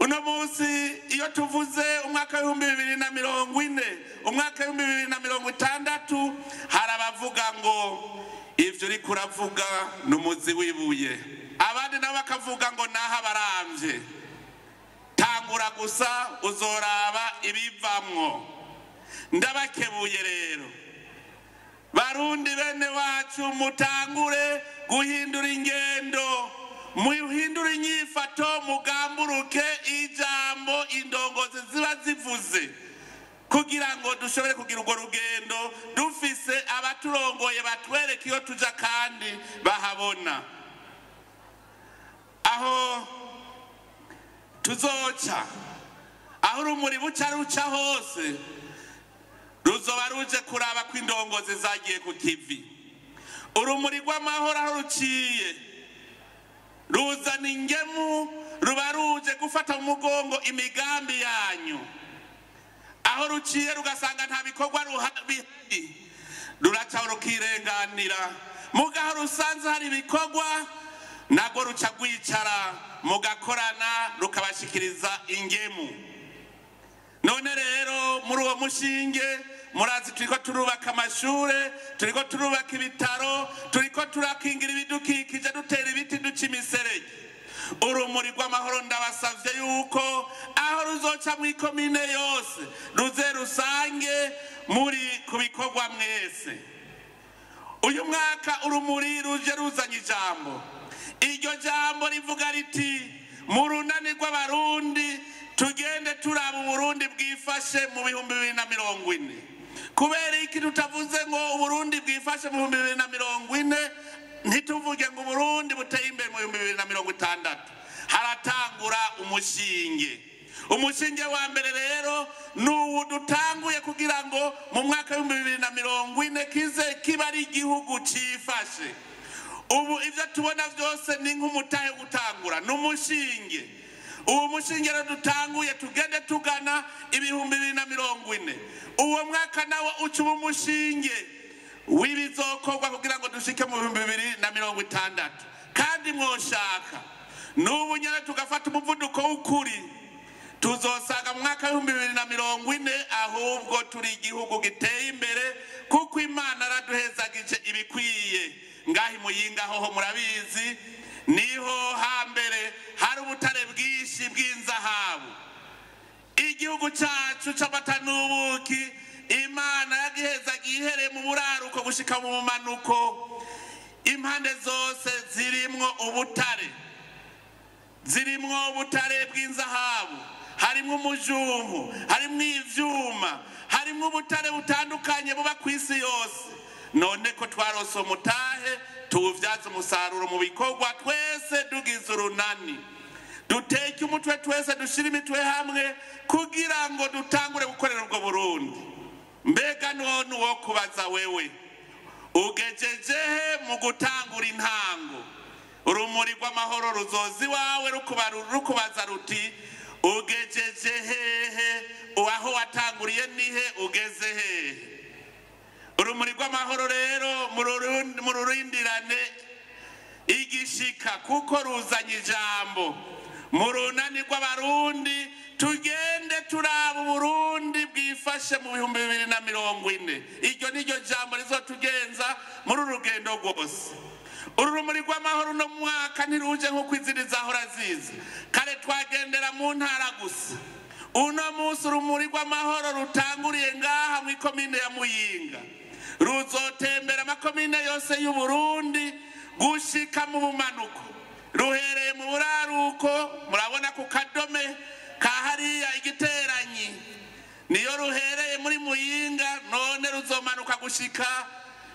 Uno munsi iyo tuvuze umwaka w'ibihumbi bibiri na mirongo ine, umwaka w'ibihumbi bibiri na mirongo itandatu, hari abavuga ngo ivyo uriko uravuga ni umuzi w'ibuye, abandi nabo bakavuga ngo naho abaramvye. Tangura gusa uzoraba ibivamwo. Ndabakebuye rero Barundi bene wacu, mutangure guhindura ingendo, muhindure inyifato, mugamburuke ijambo indongozi ziba zivuze, kugira ngo dushobore kugira urwo rugendo dufise abaturongoye batwereka iyo tuja kandi bahabona. Aho tuzoca, aho urumuri buca ruca hose, ruzoba ruje kuraba ko indongozi zagiye ku kivi. Urumuri rw'amahoro aho ruciye ruzana ingemu, ruba ruje gufata mu mugongo imigambi yanyu. Aho ruciye rugasanga nta bikorwa bihari, ruraca rukirenganira. Mugaho rusanze hari ibikorwa, nabwo ruca rwicara mugakorana, rukabashikiriza ingemu. None rero muri uwo mushinge murazi turiko turubaka amashure, turiko turubaka ibitaro, turiko turakingira ibidukikije, dutera ibiti, duca imiserege. Urumuri rw'amahoro ndabasavye yuko aho ruzoca mw'ikomine yose ruze rusange muri ku bikorwa mwese. Uyu mwaka urumuri ruje ruzanye ijambo. Iryo jambo rivuga riti: mu runani rw'Abarundi tugende turaba Uburundi bwifashe mu bihumbi bibiri na mirongo ine. Kubera iki tutavuze ngo Uburundi bwifashe mu bihumbi bibiri na mirongo ine, ntituvuge ngo Uburundi buteye imbere mu bihumbi bibiri na mirongo itandatu? Haratangura umushinge. Umushinge wa mbere rero ni uwu dutanguye kugira ngo mu mwaka w'ibihumbi bibiri na mirongo ine kize kiba ari igihugu cifashe. Ubu ivyo tubona vyose ni nk'umutahe gutangura, ni umushinge. Uwo mushinge rero dutanguye tugende tugana ibihumbi bibiri na mirongo ine. Uwo mwaka nawo uca uba umushinge w'ibizokorwa kugira ngo dushike mu bihumbi bibiri na mirongo itandatu. Kandi mwoshaka n'ubu nyene tugafata umuvuduko w'ukuri, tuzosanga mu mwaka w'ibihumbi bibiri na mirongo ine ahubwo turi igihugu giteye imbere, kuko Imana yaraduhezagije ibikwiye. Ngaha i Muyinga hoho murabizi, niho hambere hari ubutare bwinshi bw'inzahabu. Igihugu cacu c'amata n'ubuki Imana yagihezagiye ihereye mu buraruko gushika mu bumanuko, impande zose zirimwo ubutare, zirimwo ubutare bw'inzahabu, harimwo umujumbu, harimwo ivyuma, harimwo ubutare butandukanye buba kw'isi yose. None ko twarose umutahe, tuwuvyaze umusaruro mu bikorwa twese dugize urunani, duteke umutwe twese, dushire imitwe hamwe kugira ngo dutangure gukorera ubwo Burundi. Mbega none uwo kubaza wewe ugejeje he mu gutangura intango? Urumuri rw'amahoro ruzoza iwawe rukubaza ruti: ugejeje hehe? Aho watanguriye nihe? Ugeze hehe? Urumuri rw'amahoro rero mururindirane igishika, kuko ruzanye ijambo. Mu runani rw'Abarundi tugende turaba Uburundi bwifashe mu bihumbi bibiri na mirongo ine. Iryo ni ryo jambo rizotugenza muri uru rugendo rwose. Uru rumuri rw'amahoro uno mwaka ntiruje nk'uko izindi zahora ziza. Kare twagendera mu ntara gusa. Uno munsi urumuri rw'amahoro rutanguriye ngaha mw'ikomine ya Muyinga, ruzotembera amakomine yose y'Uburundi gushika mu bumanuko, ruhereye mu buraruko. Murabona ku kadome ka hariya igiteranyi niyo ruhereye muri Muyinga, none ruzomanuka gushika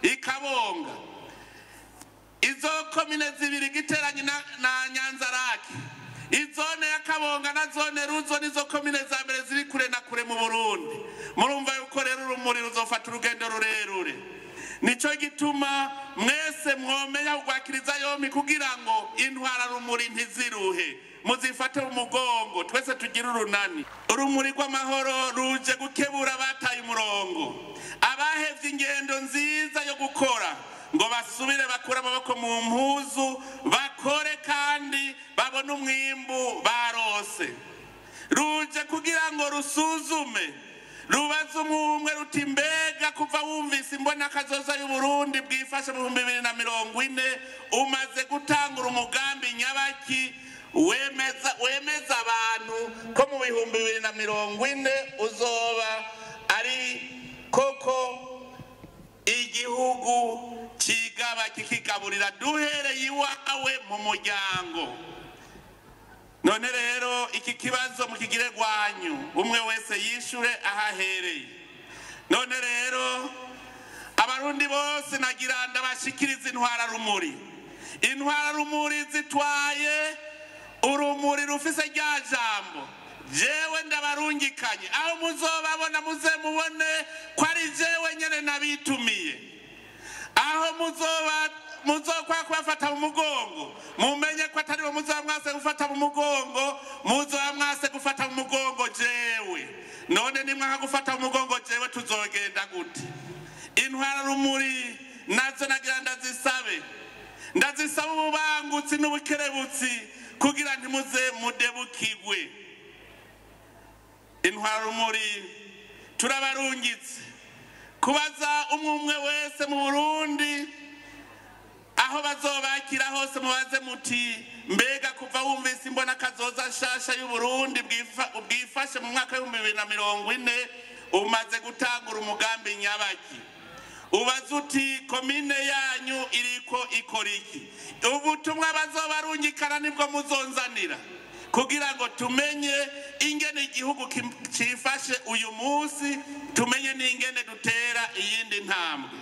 i Kabonga. Izo komine zibiri, Giteranyi na Nyanzarake, izone ya Kabonga na zone Ruzo, nizo komine za mbere ziri kure na kure mu Burundi. Murumva yuko rero urumuri ruzofata urugendo rurerure. Nico gituma mwese mwomenya kugwakiriza yompi kugira ngo intwara rumuri ntiziruhe, muzifate mu mugongo, twese tugire urunani. Urumuri rw'amahoro ruje gukebura abataye umurongo, abahevye ingendo nziza yo gukora, ngo basubire bakure amaboko mu mpuzu bakore kandi babone umwimbu barose. Ruje kugira ngo rusuzume, rubaze umwe ruti mbega kuva wumvise imbona kazoza y'u Burundi bwifashe mu 2040 umaze gutangura umugambi nyabaki wemeza abantu ko mu 2040 uzoba ari koko igihugu kigaba kikigaburira duhereye iwawe mu muryango. None rero iki kibazo mukigire gwanyu, umwe wese yishure ahahereye. None rero abarundi bose nagira ndabashikiriza intwara rumuri. Intwara rumuri zitwaye urumuri rufise rya jambo. Jewe ndabarungikanye, aho muzobabona muze mubone ko ari jewe nyene nabitumiye. Aho muzokwa kubafata mu mugongo, mumenye ko atari bo muzoba mwase gufata mu mugongo, muzoba mwase gufata mu mugongo jewe. None nimwanga gufata mu mugongo jewe tuzogenda gute? Intwara rumuri nazo nagira ndazisabe, ndazisaba ububangutsi n'ubukerebutsi kugira ntimuze mudebukigwe. Intwara rumuri turabarungitse kubaza umwe wese mu Burundi aho bazobakira hose, mubaze muti mbega kuva wumvise imbona kazoza nshasha y'u Burundi bwifashe mu mwaka w'ibihumbi bibiri na mirongo ine umaze gutangura umugambi nyabaki? Ubaze uti komine yanyu iriko ikora iki? Ubutumwa bazobarungikana nibwo muzonzanira kugira ngo tumenye ingene igihugu cifashe uyu munsi, tumenye n'ingene dutera iyindi ntambwe.